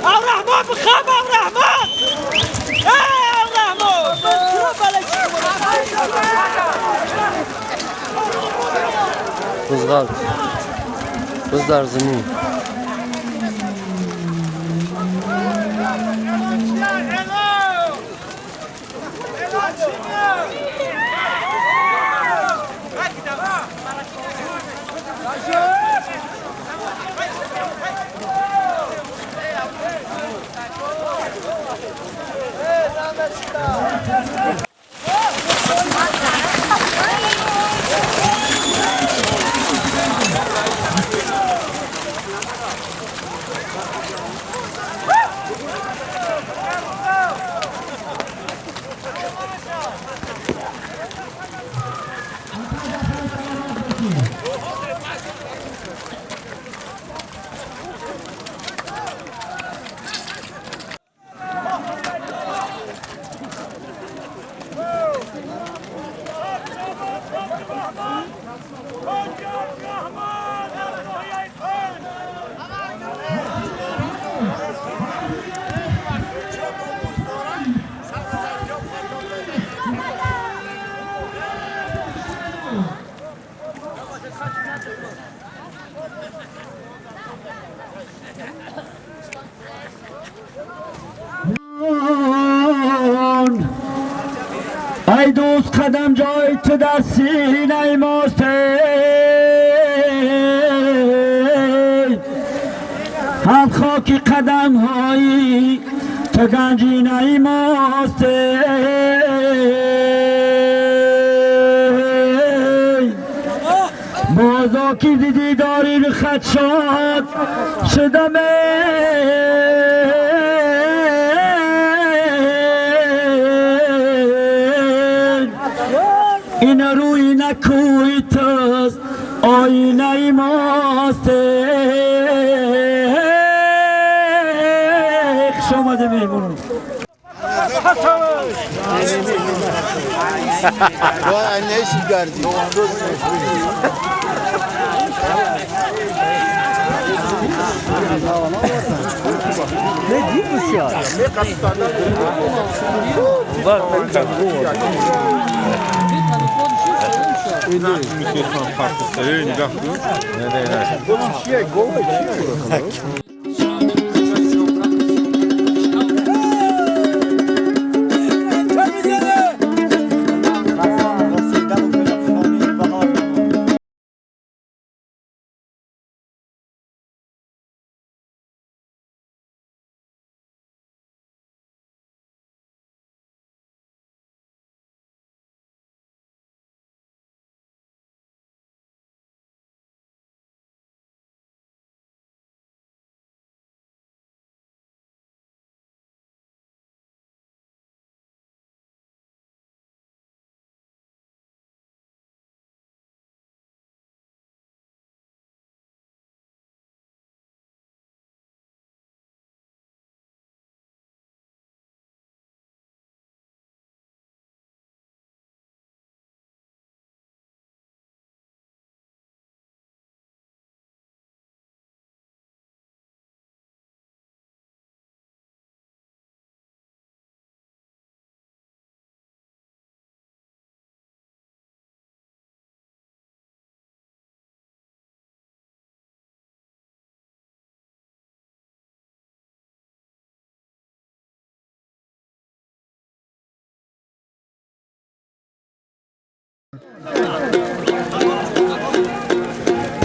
الرحمن بخاب الرحمن الرحمن. بزغال بزدار زمین. ای دوست قدم جای تو در سینه ماست، هم خاکی قدم هایی تو گنجینه ماست. بازا کی دیدی داری خط شاد شدم، این روی نکوی توست آینه ماست. خوش آمده مهمونم. Ne diyor bu ya? Bak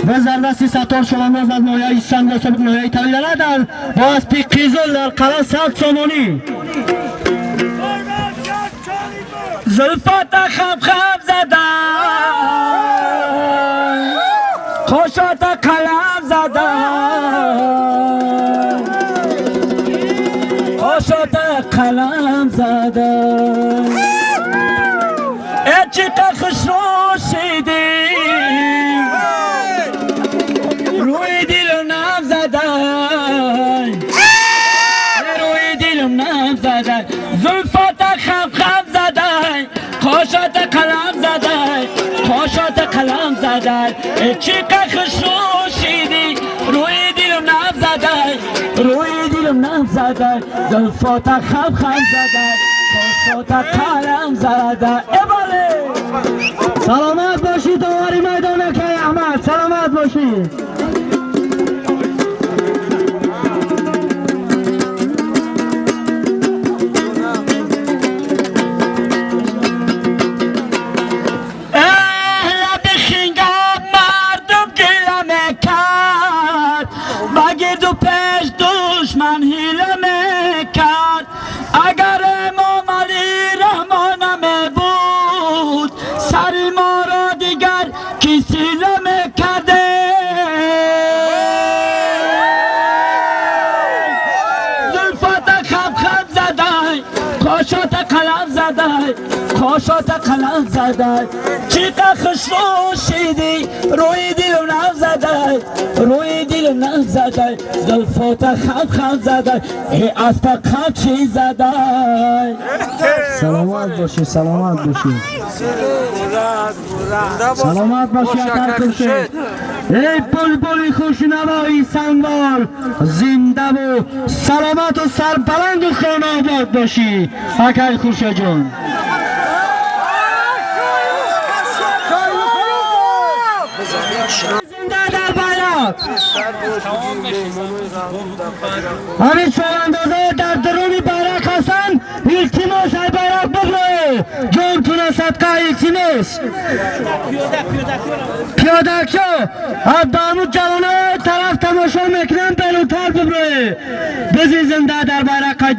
و زردستی ستار شوانداز از ناحیه سنگ سابق ناحیه طویله در با اسب قیزل در قلعه 100 سامانی. زلفات خم خم زدن، خوشات قلم زدن، خوشات قلم زدن. ای چقدر خوش رو شدی، روی دلم نم زدن، روی دلم نم زدن. زلفات خم خم زدن، خوشات زلفات قلم زده پاشات قلم زده چیقه خوشروشیدی روی دلم نب زده روی دلم نب زده زلفات خم خم زده پاشات قلم زده ای سلامت باشی دواری میدان که احمد سلامت باشی. دشمن حیله میکرد اگر امام علی رحمان بود سر ما را دیگر کسی نمیکرده. زلفات خم خم زده کاشات قلم زده کاشات قلم زده چیقه خوشرو شیدی روی دلم نم زده روی دلم نم زده زلفات خم خم زده ای اسب قمچی زده. سلامت باشی سلامت باشی سلامت باشی اتر ای بلبل خوشنوایی سنگوار زنده و سلامت و سربلند و خانه آباد باشی اکای خورشید جان. زنده در بیرق همین چوباندازها در درون بیرق هستند التماس ای بیرق بگوی جان تونه صدقه التماس پیاده شو از جوانای طرف تماشا میکنن بلوتر ببروی بزی زنده در بیرق.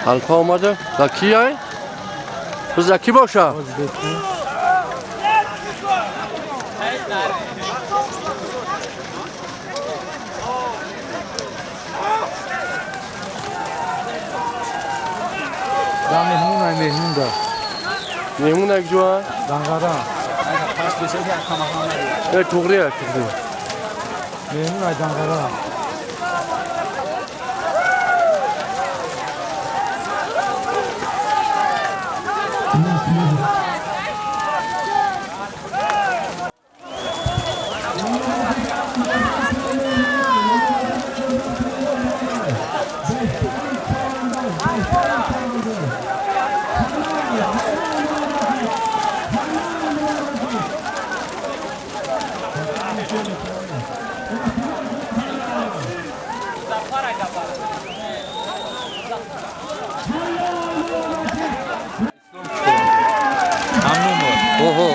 Alfa омада да ки ай? Biz da ki boşa? Da mehmun ay mehmun da. Mehmun ay jua? Dangara. Evet tuğriya tuğriya. Mehmun ay dangara.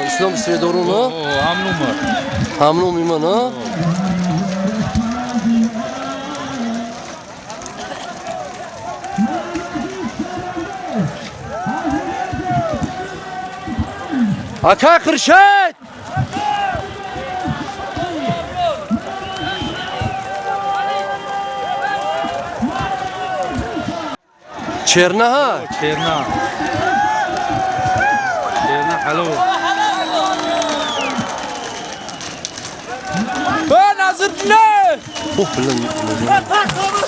İslam Svedorunu. Hamnum imanı. Aka Kırşet! Çerna ha? Çerna. Çerna halo. Oh lan.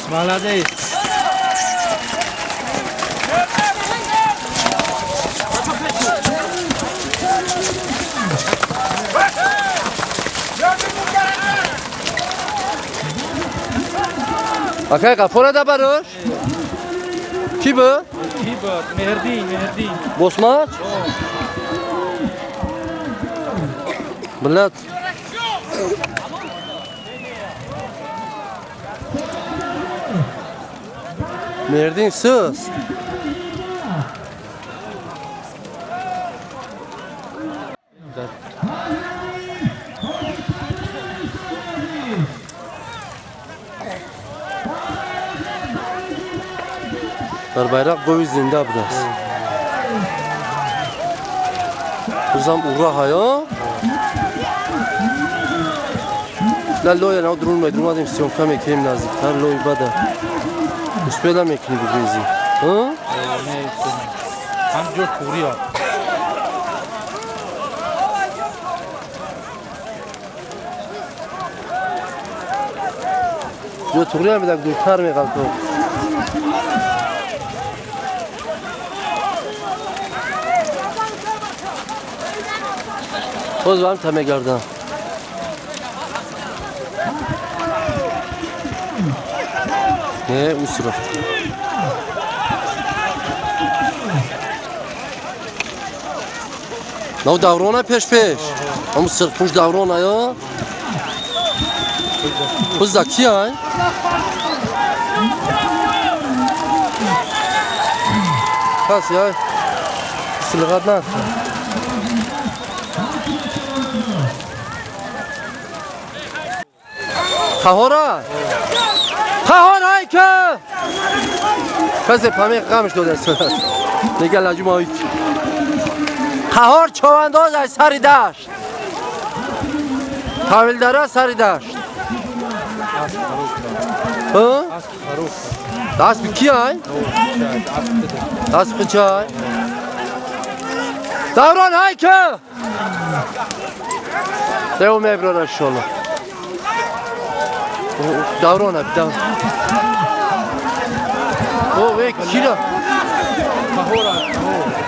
Молодец. Akay kapora da barış. Ki bu? Ki bu? Mehdi, Mehdi. Bosmaç? Millet. Merdin sus. Дар байрақ гови зинда будааст. Бузам ура ҳаё. Ла лоя на друн май друн мадим съёмка мекунем наздиктар лои бада. Успела мекунӣ бигрезӣ? Ҳам ҷо туғрия. Ҷо туғрия медак дуртар меғалту. Боз ба ҳам та мегардам. Не, ус рафт. Нав даврона пеш-пеш. Ҳамун сирхпӯш даврона ё? Бузда ки ай? Кас яй? Силғат накун. Қаҳора? Қаҳор ай ка? Касе памеқ ғамш додааст. Нега лаҷум ай. Қаҳор човандоз ай сари дашт. Тавилдара сари дашт. Ҳа? Асп ки ай? Асп чай? Даврон ай ка? Део меброра иншаллоҳ. Даврон ай, даврон. О, эй, кира? Қаҳора.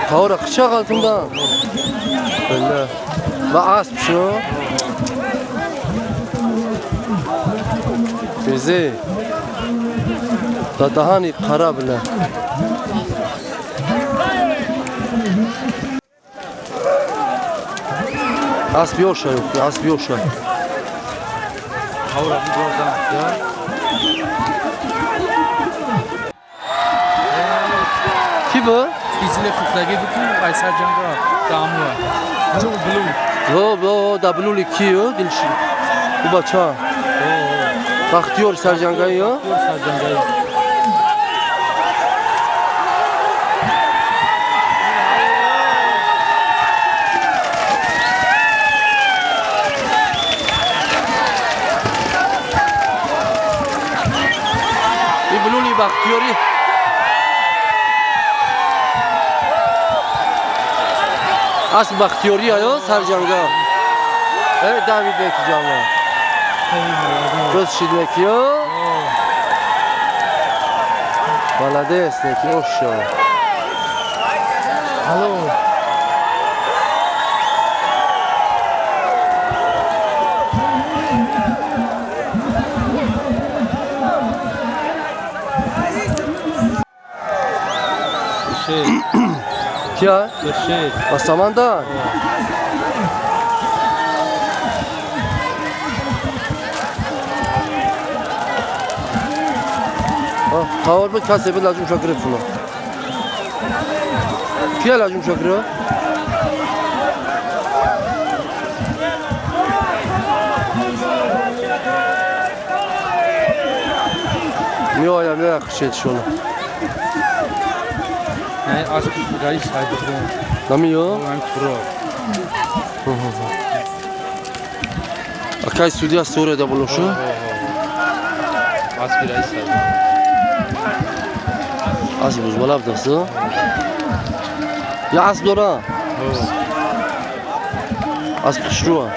Қаҳора қича қалтундан. Белла. Ва асп шу. Бизе. Да даҳани қара била. Асп ёша ёқ, асп ёша. Қаҳора бигордан. Ки бу? Изиле фухтаги буку айсар ҷанга дамуа. Блу. Во, во, да блули ки ё дилши. У бача. Бахтиёр сарҷангаи ё? Сарҷангаи. И блули Бахтиёри. Асп Бахтиёри ё сарҷанга. Э, Давид неки ҷанга. Рӯз шид неки ё? Молодец неки, ошо. Алло. Кия? Бершед. А саманда? Қавар буд касе буд лаҷумша гирифт уно. Кия лаҷумша гирифт? Меоя, меоя хушедшона. Не, асп раис ҳайдуқрон. Намиё? Ам туро. Акай судья суреда булушу? Асп раис ҳайдуқрон. Асп бузбалаб дасту? Я асп дора? Асп хушруа.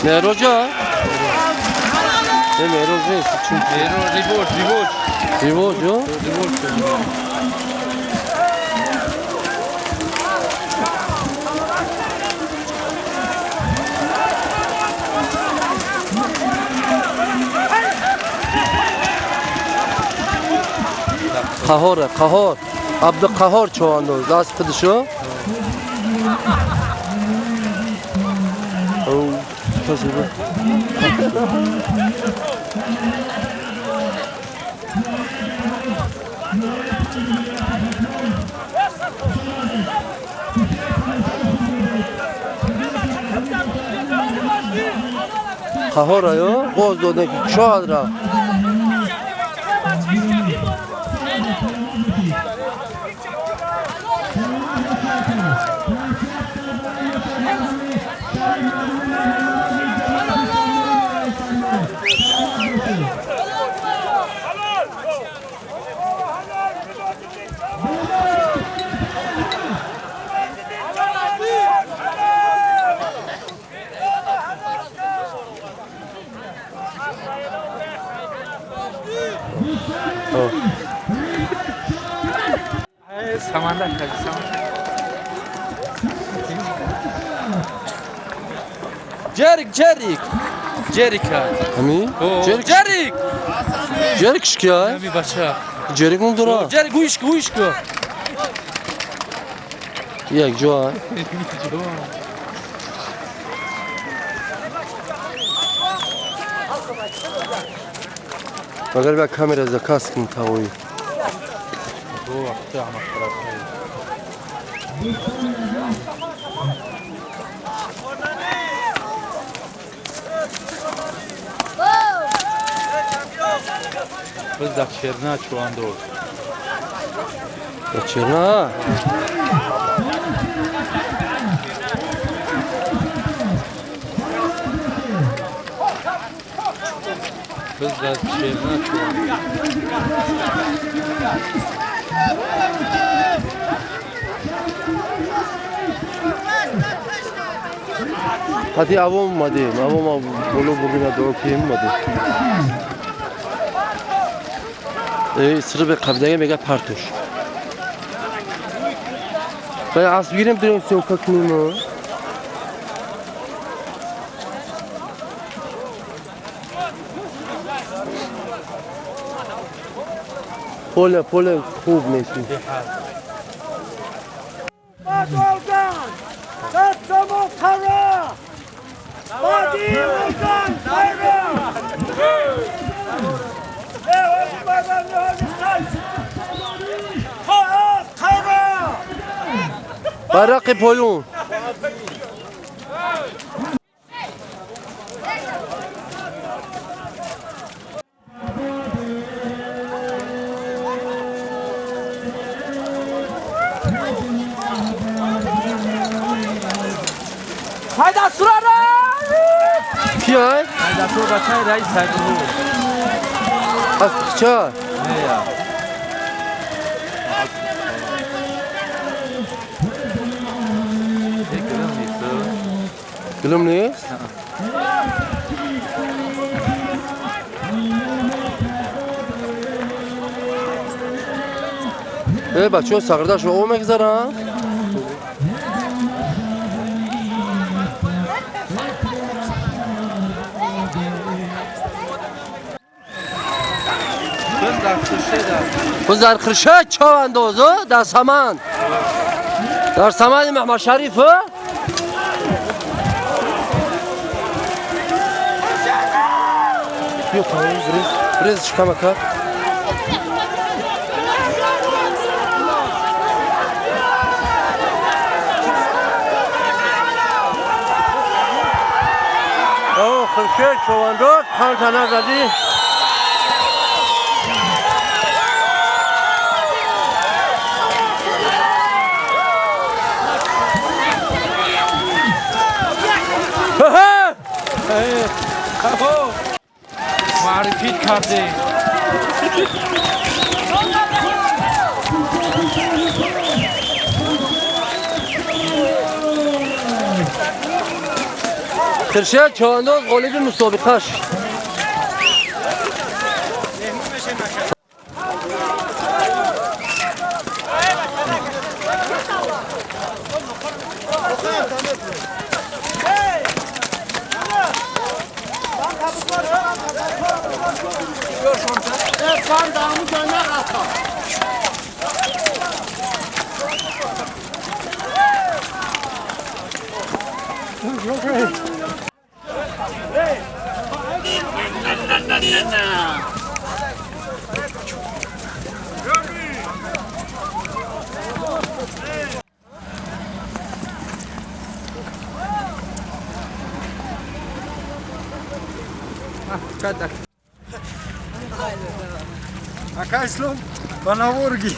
Меҳроҷа? Не, Меҳроҷ нест. Меҳроҷ, ривоҷ, ривоҷ. Ривоҷ, ё? Ривоҷ. Қаҳора, Қаҳор. Абдуқаҳор човандоз. Даст худишо? Спасибо. Қаҳора ё боз додем ки кушоад ра. Джерик, Джерик. Джерика. Ами? Джерик. Джерик. Джерик шкия? Ами бача. Джерик ном дора. Джерик гӯш гӯш ку. Як ҷо. Магар бя камера заказ кун тавои. Biz da Çerna çuvandoz. Да Черна? Biz da Çerna çuvandoz. Hadi авом мадем, авом боло бурдина дуо кием мадем. Сыры қабдаге мега партуш. Бай асп гирем дирем съёмка кунем. Поле, поле хуб нест. Барақи поён. Кия? Хайдасура бачаи раис Сайдулло. Аз ча? Не я. Гулум нест? Э, бачаҳо сағирдаш о мегзаранд? Biz дар Хуршед човандоз, дар Саманд. Дар Саманди Маҳмадшариф. Биё поён, бирез, бирез шикамака. О, Хуршед човандоз, панҷ тана задӣ. Маърифит кардем. Хуршед човандоз ғолиби мусобиқаш. Ака Ислом, ба наворги.